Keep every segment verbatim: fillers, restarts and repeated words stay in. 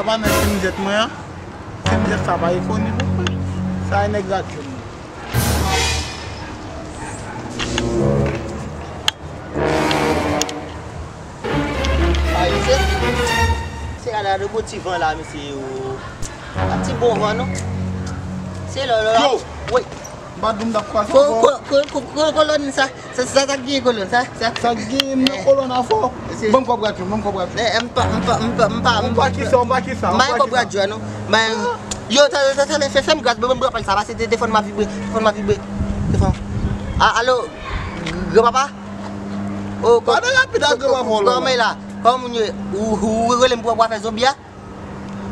Pa nan ti mizèt mwen an. Ti mizèt sa pa ekoni non. Sa e nèg radyo m. Ay, se, se ala de bon ti van la, mesye yo. Pa ti bon van, non. Se lò, lò, lò. Yo! Wi. M pa di w m t ap kwaze ankò. Ko-, ko-, ko-, ko-, ko-, kolòn sa, sa, sa, sa k gen kolòn sa, sa. Sa k gen nan kolòn an fò. Ban m kòb radyo, ban m kòb radyo. Eh, m pa, m pa, m pa, m pa, m pa. Ou pa ki sa, ou pa ki sa, ou pa ki sa. M pa gen kòb radyo a, non. Men, yo, tande, tande, tande, fè, fè m gras, ban m rapèl sa, paske telefòn m ap vibre, telefòn m ap vibre. Telefòn. A, alo, granpapa? Oh, kò-, pa de rapid ak granpapa w la. Kòman e la? Kòman moun yo ye? Ou, ou, ou rele m pou w ap fè zonbi a?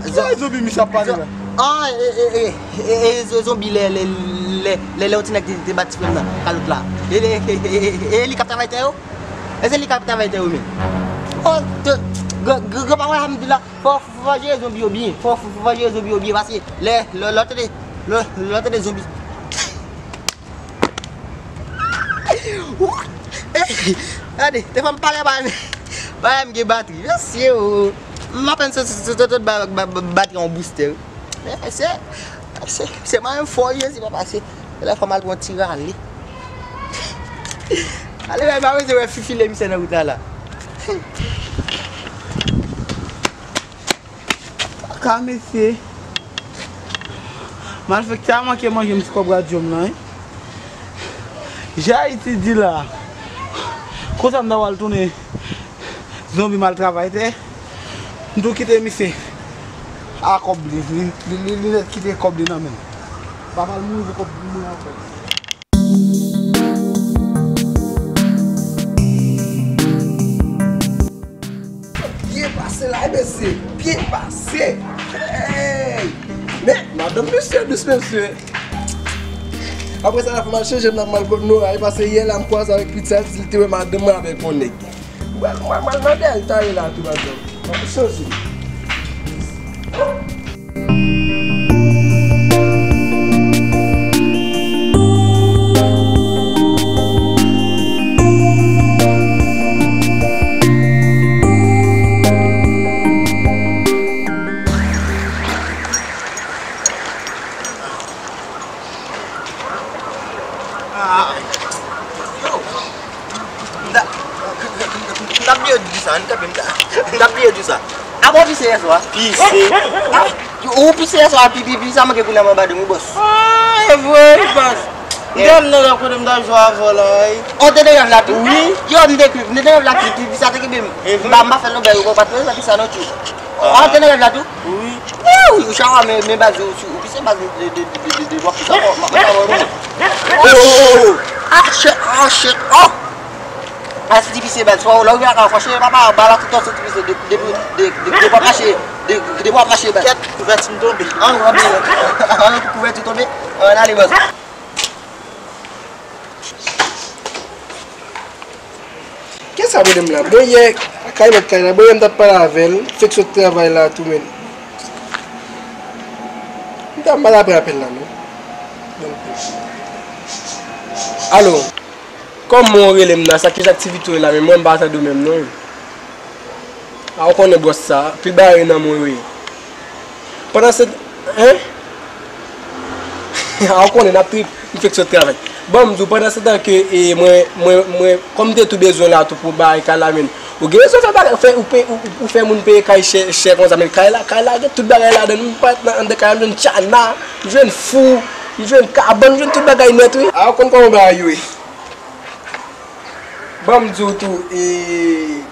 Ki zonbi misye ap pale la? Ah, e, e, e, e, e, zo-, zonbi lè, lè, lè, lè, lè yon ti nèg te, te bat ti frè m nan, kalòt la. E, e, e, e, e, e li k ap travay tè yo? E se li k ap travay tè yo menm? Oh, te, gr-, gr-, granpapa m di la, fò, fò, fò jere zonbi yo byen, fò, fò, fò jere zonbi yo byen, paske lè, lè, lè w tande, lè, lè w tande zonbi. Ey, gade, te fè m pale ba, ba m gen batri. Mesye o. M apèn sot, sot, sot, sot ba, ba, ba, batri yon booster. Mesye, mesye, se mwen menm fò ye, se pa pase. Lè fò m al pran ti rale. Ale, bay, pa bezwen wè fifile misye nan wout la, la. Ka mesye. Malfektè a manke manje m ti kòb radyo m nan, wi. Jan Ayiti di la. Konsa m ta pral tounen zonbi maltravaytè. M tou kite misye a kòb li. Li, li, li, li nèt kite kòb li nan men m. Pa pral mouri pou kòb li mouri ankò. Byen pase la, mesye, byen pase. Hey! Men, madanm mesye, dous mesye. Apre sa, la fè m al chanje m nan mal kot Nora, e pase yè la, m kwaze avèk pitit sa, li di li te wè madanm mwen avèk yon nèg. Mwen, mwen, mwen, mande a, li ta ye la tou, madanm. Mwen chanje. Ah. Yo. M ta, m ta bliye di sa, ann kanpe, m ta, m ta bliye di sa. Apa w pise yè swa? Pise. Ah, ou pise yè swa, pi, pi, pi, sa manke pou nan manba de mwen, bòs. Ah, e vre, wi, bòs. M te nan rèv kote m ta jwe avè w la, wi. Ou te nan rèv la tou? Wi. Yo, m te, m te nan rèv la tou, pi, pi, sa te kenbe m. E vre. M pa, m pa fè l non, bèl, ou pa t wè sa, pi sa non, tchou. Ah. Ou te nan rèv la tou? Wi. Wi, wi, chawa, men, men baz ou, ou pise baz de, de, de, de, de, de, w ap pise ankò, m, m, m, m, m. Oh! Ah, shit, ah, shit, oh! Ah, si ti pise baz, fò, lè w vin ak an fòche, papa, bal la tout tan, si ti pise, de, de, de, de, de, w ap mache, de, de, w ap mache, baz. Kèt, kouvèti m tonbe. Ah, w ap, ah, kouvèti tonbe. Ah, n ale, baz. Kisa pwoblèm la? Bon, yè, kay lòt kay la, bon, yè m t ap pale avè l, fèk sot travay la tou, men. M t ap mal apre apèl la, non. Alo, kòman w rele m nan? Sa ki aktivite w la, men mwen m pa tande w menm, non. A, ou konnen bòs sa, pil bagay nan men w ye. Pandan se, hein? A, ou konnen n ap trip, m fèk sot travay. Bon, m di w, pandan se tan ke, e, mwen, mwen, mwen, kòm m te tou bezwen la tou pou bagay kay la, men ou gen rezon fè bagay, fè, ou pe, ou, ou, ou fè moun peye kay chè, chè konsa, men kay la, kay la gen tout bagay ladan l, m parèt nan, anndan kay la, m jwenn tchana, m jwenn fou, m jwenn kabann, m jwenn tout bagay nèt, wi. A, ou konn kòman bagay yo ye. Ban m di w tou, e,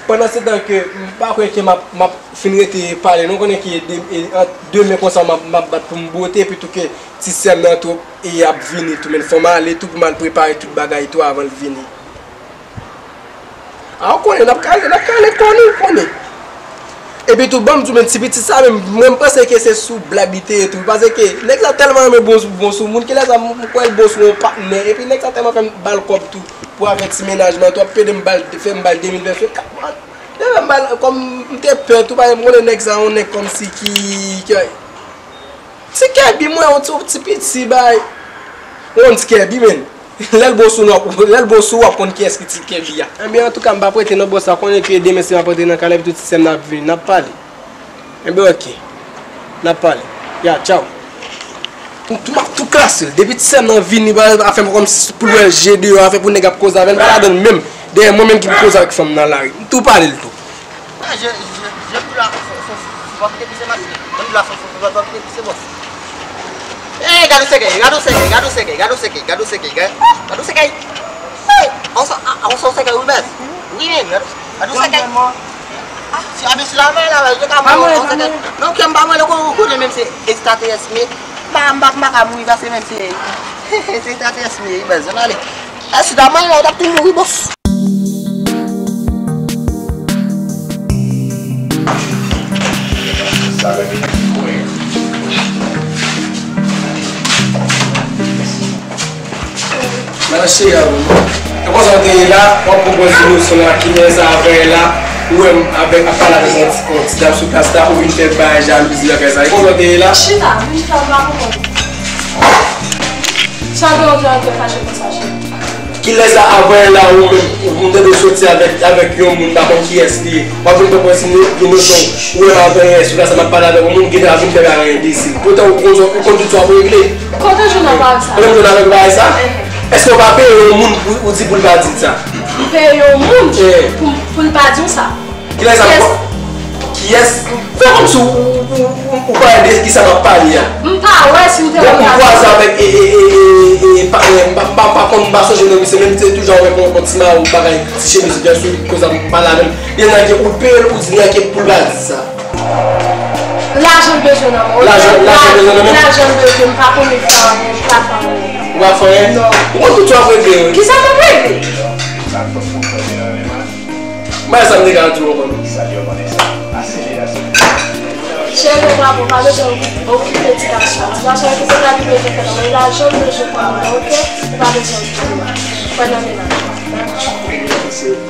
pandan se tan ke m pa kwè ke m ap, m ap fin rete pale, non, konnen ke de, e, ant demen konsa m ap, m ap bat pou m bwote, epi tou ke ti sè m nan tou, e, ap vini tou, men fò m ale tou pou m al prepare tout bagay tou avan l vini. A, w konnen, n ap kale, n ap kale kò nou, w konnen. Epi tou, ban m di w, men ti pitit sa menm, mwen m panse ke se sou blag li te ye tou. Paske nèg sa tèlman renmen bon, bon sou moun, kilè sa m, m kwè l bon sou yon patnè. Epi nèg sa tèlman fè m ba l kòb tou pou afè ti mennaj mwen tou, ap pede m ba l, fè m ba l de mil ven, fè kat mwa. Depi m ba l, kòm m te pè tou, paske m konnen nèg sa yon nèg kòmsi ki, ki, ti kèbi mwen, yon ti, ti piti bay. Yon ti kèbi, men. Lè l bon sou nou, lè l bon sou w, w ap konn kiyès ki ti kèbi a. Ebyen, antouka, m p ap rete non, bòs la konnen ke demen si m ap rete nan kay la, epi tou ti sè m nan ap vini, n ap pale. Enben, oke. N ap pale. Ya, tchaw. M tou, m ap tou klase l. Depi ti sè m nan vini, ba, afè m kòmsi pou l wè je deyò, afè pou nèg ap koze avè l, m pa ladan l menm. Dèyè mwen menm ki pou koze avèk fanm nan lari. M tou pale l tou. Ah, je, je, je pou la fò, fò, fò, fò kite pise mache. Mwen pou la fò, fò, fò, fò kite pise bòs. Ey, gade sèkèy, gade sèkèy, gade sèkèy, gade sèkèy, gade sèkèy, gade sèkèy. Ey, on sè, on sèkèy wi bèz. Wi menm, gade, gade sèkèy. Ah, si a mesye la men la, yo ka mwen on sèkèy. Non, kè m pa mwen lè kou konnen menm se ekstraterès m ye. M pa, m pa, m pa ka mouri pase menm se, se ekstraterès m ye, bèz, ann ale. Ey, si ta mwen la, w t ap tou mouri, bòs. Nan cheri a, bon. E konsa w te ye la, w ap pran pòz inosyon la, kilè sa a fè la, ou wè m avèk, ap pale avèk yon ti, yon ti dam sou plas la, ou vin fè bagay jalouzi bagay sa. E konsa w te ye la. Chita, vin chita, m pa konprann. Sa w te antre, antre fache konsa, cheri? Kilè sa a fè la, ou menm, ou m tande w soti avèk, avèk yon moun, m pa konn kiyès li ye. W ap vin pran pòz inosyon, ou wè m avèk yon sou plas la, m ap pale avèk yon moun, gentan ap vin fè bagay enbesil. Poutan ou konn, ou konn tout sa w ap regle. Kote w jwenn nan bagay sa? Kote m jwenn avèk bagay sa? Èske w pa peye yon moun pou ou di pou l pa di sa? M peye yon moun pou, pou l pa di w sa? Kilè sa? Kiyès? Fè kòmsi ou, ou, ou, ou, ou pa wè de kisa m ap pale a. M pa wè si m te wè. Bon, m kwaze avèk, e, e, e, e, e, pa, e, m pa, m pa, pa konn, m pa sonje non misye, men m te toujou wè yon, yon ti mawo bagay, ti chemiz vè sou li, konsa m pale avè l. Li di nèg ke ou peye l, ou di nèg ke pou l pa di sa. Lajan l bezwen nan men w. Lajan, lajan l bezwen nan men w? Lajan l bezwen, m pa konnen fè anyen, m pa fè anyen. Ou pa fè anyen? Non. Ou konn tout sa w ap regle, wi. Kisa m ap regle? Bagay sa m te ka di w ankò non. Cheri, bravo, pa bezwen okipe ti gason. Ti gason ki se sa li bezwen fè nan men, lajan l bezwen pran nan men, oke? Ou pa bezwen okipe l. Pran nan mennaj ou.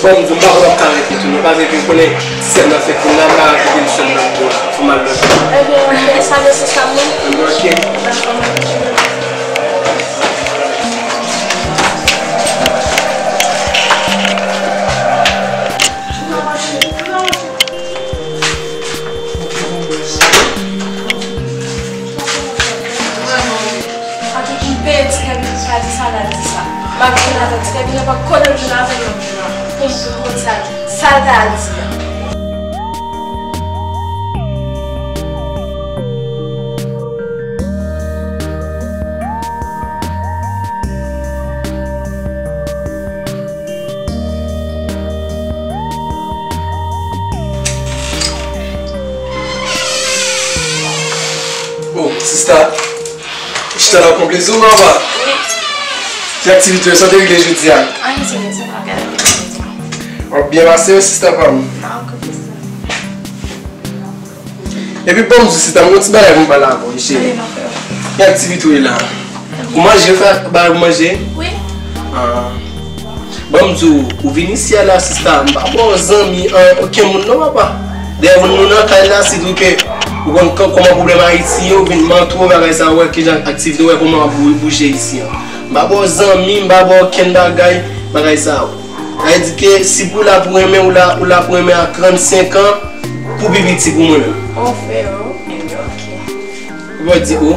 Bon, m di w, m pa konn ap ka rete tou non, paske w konnen ti sè m nan fèk vin la, m pa ka kite l sèl nan bò la, fò m al lòt bò. Ebyen, oke, salye sista m non. Ebyen, oke. Dakò, m ap kite l. Vrèman, wi. Paske pou m peye ti kèbine pou l pa di sa, l al di sa. M ap jwenn avèk ti kèbine, pa kote m jwenn avè l, m ap jwenn avè l. Pou m, pou m konn sa, sa l ta al di a. Oh, sista. Chita la konplezi w, papa. Wi. Ki aktivite w, sa w te regle jodi a? Anyen, se byen, se pa gade jodi a. W ap byen pase, sista pa m. Nan, oke, sista. Epi, bon, m di, sista, m gon ti bagay pou m pale avè w, wi, cheri. Anyen, non, frè. Ki aktivite w ye la? Ou manje, fè bagay pou manje? Wi. Ah. Bon, m di w, ou vin isi a la, sista, m pa ba w zanmi, an, okenn moun non, papa. Dèyè moun nou nan kay la, sitou ke ou konn kò-, kòman pwoblèm Ayiti ye, ou vin mantouwe bagay sa, ou wè kijan aktivite, ou wè kòman ap bou-, bouje isi an. M pa ba w zanmi, m pa ba w okenn bagay, bagay sa yo. Sa vle di ke si pou la pou renmen, ou la, ou la pou renmen a trannsenk an, pou pi piti pou mwen menm. Ou fè, wi, oke. Ou pa di o.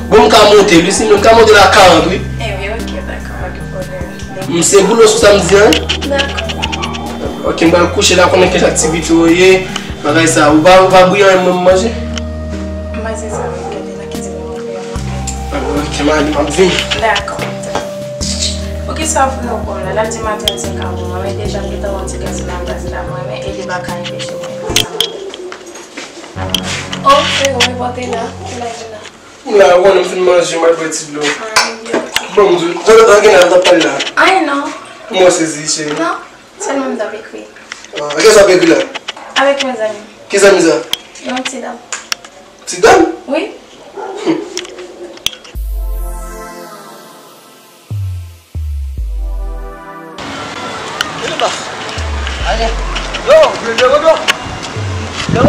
Bon, m ka monte, wi, si m ka monte la karant, wi. Ebyen, oke, dakò, pa gen pwoblèm. M se boulot sou sa m di an. Dakò. Oke, m pral kouche la, konnen kèk aktivite w ye, bagay sa. Ou pa, ou pa bouyi anyen pou mwen manje? M pa se sa, wi, gade nan kizin nan, m ap fè yon manje. Ah, oke, m ale, m ap vini. Dakò. Poukisa w fè yon kòm la? L ap di m a trannsenk an, bon, mwen deja m gentan wè yon ti gason nan gaz la, mwen, men, e li pa ka enpeche mwen fè sa m ap fè. Oh, frero, mwen pote la. Ou la vin la. Ou la, ou konnen m fin manje, m al bwè ti dlo. Ah, ebyen, oke. Bon, m di w, jan lontan gen la, m t ap pale la. Anyen non. Kòman w sezi, cheri? Non, sèlman m t ap ekri. Ah, ak kiyès w ap ekri la? Avèk yon zanmi. Ki zanmi sa? Yon ti dam. Ti dam? Wi. Hmm. Yo, yo, yo, yo, yo, yo,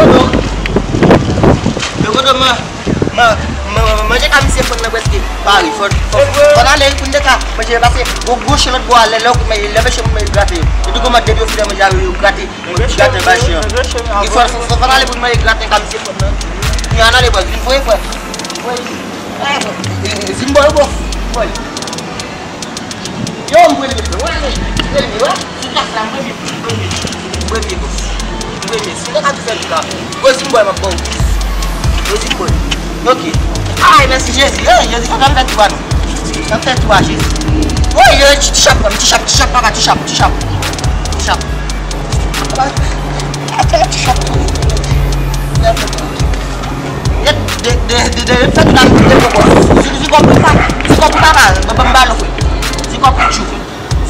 yo, yo, ma, ma, Manje ka misye fann nan prèske pare. Fò, fò, fò n ale pou n te ka manje, pase gwo, gwo chen lòt bò a, lè, lè, lè mesye moun yo grate yo. Epi kòman depi yo fin fè manje a, yo grate, yo grate bay chen an. Fò, fò, fò n ale pou n manje graten ka misye fann nan. Kounye a n ale, bòs, vin voye, frè. Vin voye. Eh, frè. Vin bò yo, bòs. Vin bò yo. Yo, m premye, m premye, wè. Sou kas la, m premye, m premye. M premye, bòs. M premye. Si w ta ka di fè di la. Wè, si m bòy, m ap ba w. Wè, si m bòy. Ok. Ay, mèsi, Jezi. Hey, Jezi, fè m fè tou a nou. Fè m fè tou a, Jezi. Woy, yo, ti, ti chap, ti chap, ti chap, papa, ti chap, ti chap. Ti chap. Ti chap. Fè m fè tou. Yo, de, de, de, de, fè tou la, m te bò. Si, si kòb pou pa, si kòb pou papa, m, m, m ba l, frè. Si kòb pou tchou.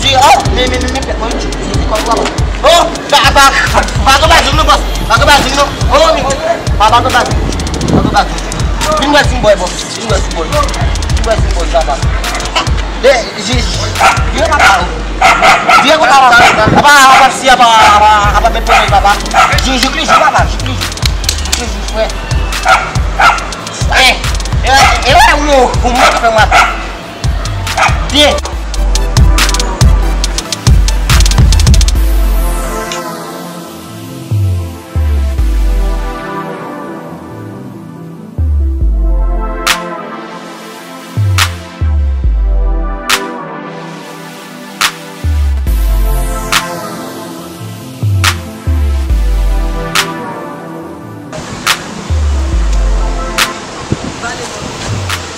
Si, oh, men, men, men, men, men, men, men, men, men, oh, pa, pa, pa, pa gen bazin non, bòs. Pa gen bazin non. Oh, men, pa, pa gen bazin. Pa gen bazin. Vin wè si m bòy, bòs. Vin wè si m bòy. Vin wè si m bòy, papa. De, ji, ji, vire papa, oh. Vire konsa, papa. Papa, papa, si, papa, papa, papa, met pwomèy, papa. Ji, ji, ji, papa. Ji, ji, ji, frè. Eh, eh, eh, eh, ou, ou, ou, ou, ou, ou, Byen.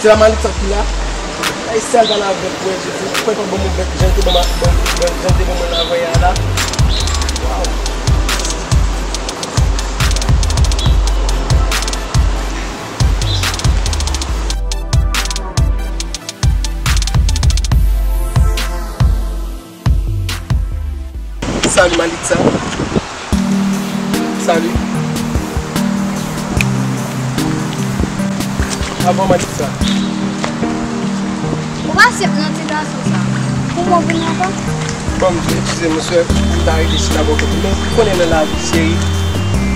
Se la Malitza ki la. Ay, sèl pa la avèk mwen, Jezi. Mwen pa bon mwen bèk, jan te bon, bon, bon, jan te bon mwen la, voye a la. Waw. Salut Malitza. Salut. Avan Malitza. Ou pa senp non ti gason sa. Kouman w vini ankò? Bon, eskize m, sè, m ta rete chita bò kote. Men, ou konnen nan lavi, cheri,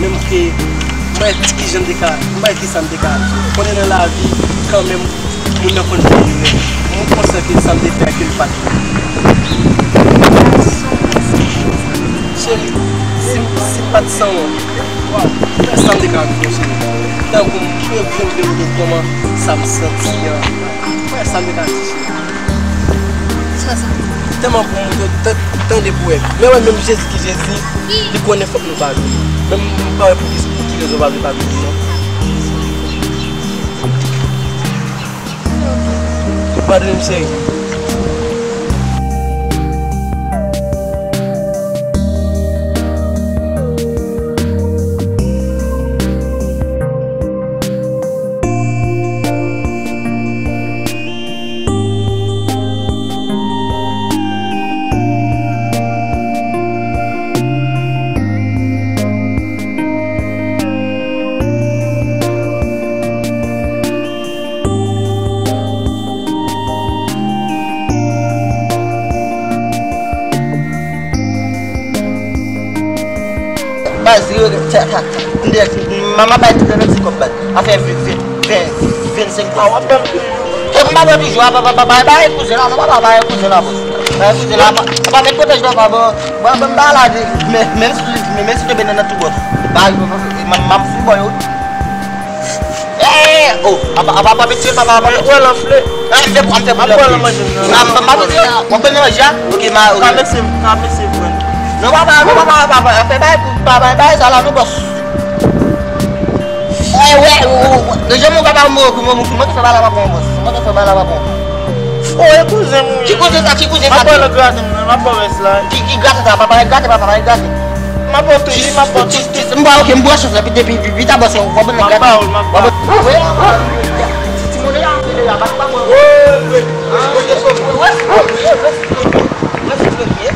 menm ke, m pa wè ki jan m te ka, m pa wè ki sa m te ka, ou konnen nan lavi, kanmenm, moun nan konn fè erè. Mwen konsyan ke sa m te fè a ke l pa t bon. Cheri, si m, si m pa t sanwont, sa m te ka di w, cheri. Tankou m, m, m, m, m, kòman sa m santi an. Wè, sa m te ka di, cheri. Sa, sa. Tèlman pou m t-, t-, tande pou wè. Men wè, menm Jezi ki Jezi, li konnen fòk nou padone. Men m pa wè pou ki, pou ki rezon pa vle padone, non. Padone m, cheri. Baz, yo, tè, tè, tè. M te, m, m, m ap bay tout lè ti kòb baz. Afè ven, ven, ven, vennsenk goud. A, w ap ban m toujou. Kòb m pa ban toujou, a, pa, pa, pa, pa, bay kouzen la, non, pa, pa, bay kouzen la, bòs. Bay kouzen la, pa, pa, met pwotèj la, pa, bon, bon, bon, ba la, men, men, men, men, si te benen nan tou bòs. Bay, m, m, m ap sou bò yo. Eh, oh, apa, apa, apa, mesye, papa, apa, mesye. Wè, l anfle. Eh, m fè pou, m fè pou l anfle. Ah, m, m, m, w ap pran manje a? Ok, ma, ok. Ka mesye, ka mesye pran. Non, papa, non, papa, papa, fè bay, papa, bay sa la, non, bòs. Eh, wè, wè, wè, wè. Deja, mon papa, mon, mon, mon, mon, fè bay la, papa, bòs. Mon fè bay la, papa. Oh, e kouzen m wi. Ki kouzen sa, ki kouzen sa? M ap ba w lòt graten m nan, m ap ba w rès la. Ki, ki graten sa? Papa, e graten, papa, e graten. M ap ba w tout, wi, m ap ba w tout. M ba, ok, m ba w chans la, pi depi, pi, pi ta bòs, w ap ban nan graten. M ap ba w l, m ap ba w l. Wè, ti, ti moun yo antre deja, pa, pa mwen. Resi premye, resi premye,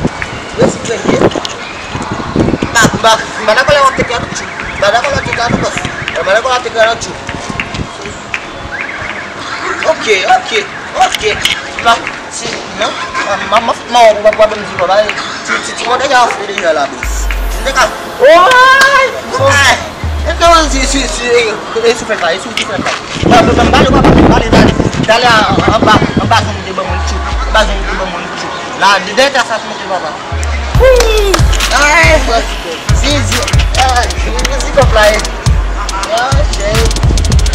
resi premye. M pa, m pa, m pa dakò lè w ap teke a tout tchou. M pa dakò lè w ap teke a tout bòs. M pa dakò lè w ap teke a tout tchou. Ok, ok, ok. La, si, non, m, m, m fout mò, w ap, w ap di kòb la, ti, ti, ti mò deja anfle deja la, bro. M te ka. Oy! Oy! E kòman si, si, si, e, e sou fèt la, e sou ki fèt la? Ba, ba, ba, bale, papa, bale, bale. Dale a, anba, anba zòn de ban mwen tchou. Anba zòn de ban mwen tchou. La, de, dèyè tè sa, monte, papa. Ay, zizi, ay, zizi kòp la, e. Ah, chè.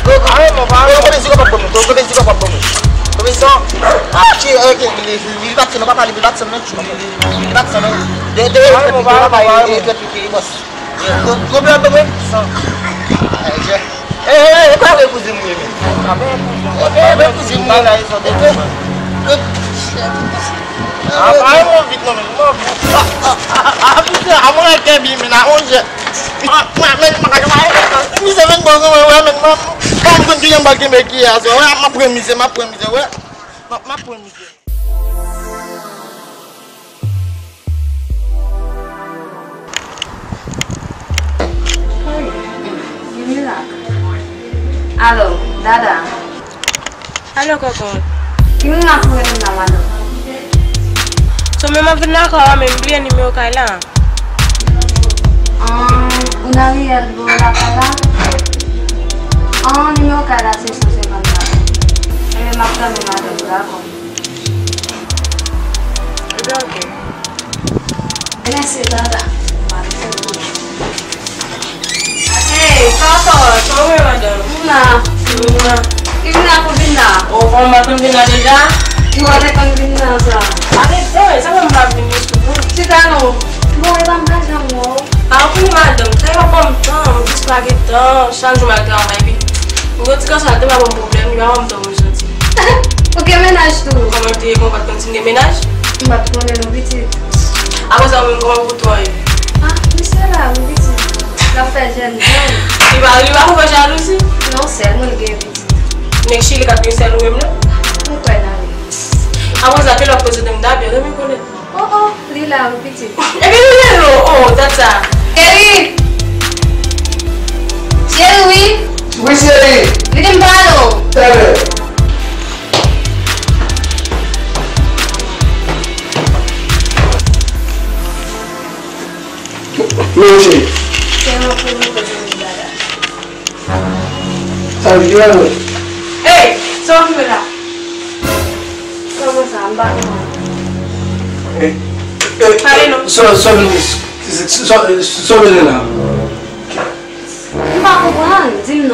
Go, go. Go, go, zizi kòp ap ban mwen. Go, go, zizi kòp ap ban mwen. Go, zizi. Ah, chè, ok, li, li, li pa t sann, papa, li pa t sann, non, tchou. Li, li, li pa t sann, non. De, de, de, papa, e, e, e, e, bòs. Gwo, gwo blan ban mwen. San. Ay, jè. E, e, e, e pa vre kouzin mwen, men. E, e, e, kouzin mwen. Bagay sa, de, de. Apa, e, mwen vit, non, men, mwen vit. A, a, a, a, a, pita, a, mwen ak Kèbi, men, a, on jè. Mwen, mwen, men, mwen, mwen, mwen, mizè, men, bon, mwen, mwen, men, mwen, mwen, mwen, konn ki jan m pral kenbe ki a, so, wè, m ap pran mizè, m ap pran mizè, wè. M ap, m ap pran mizè. Alo, Dada. Alo, Kòkòt. Ki mirak ou rele m la, madanm? So, men m ap vin lakay ou a, men m bliye nimewo kay la. An, ou nan riyèl bò lakay la? An, nimewo kay la se san senkant la. Enben, m ap tann ou, madanm, dakò. Ebyen, oke. Mèsi, Dada. Hey, Kòkòt, kòman w ye, madanm? Vin la. Vin la. Ki vin la pou vin la? O, kòman m pa konn vin la deja? Ki w te konn vin la, sa? Pa gen tan, sa fè m pa vin jis pou ou. Chita non. Bon, e pa m pa janm wè w. A, ou konnen, madanm, travay pa ban m tan, m jis pa gen tan, chak jou m al travay, wi. M gen yon ti gason, li te pa ban m pwoblèm, li pa ban m tan pou m soti. Ou gen mennaj tou? Kòman te ye, kòman w pa t konn si m gen mennaj? M pa t konnen non, pitit. Apre sa, ou menm, kòman kouto a ye? Ah, misye la wi, pitit. L ap fè jèn jèn. Li pa, li pa pou fè jalouzi? Non, sèl mwen l gen, pitit. Nèg Chili k ap gen sèl ou menm, non? Mwen kwè nan li. Apre sa, kilè w ap prezante m David, renmen konnen. Oh, oh, li la wi, pitit. Epi li rele w, oh, dat sa. Cheri! Cheri, wi. Wi, cheri. Li di m pale w. Talè. Men, cheri. Se yon premye kote m di dada. Sa vle di, wè, wè. Ey, sa w ap fè la? Kòman sa? M pa konprann. Eh, eh, pale non. Sa, sa, sa, sa, sa w bezwen la? M pa konprann. Di m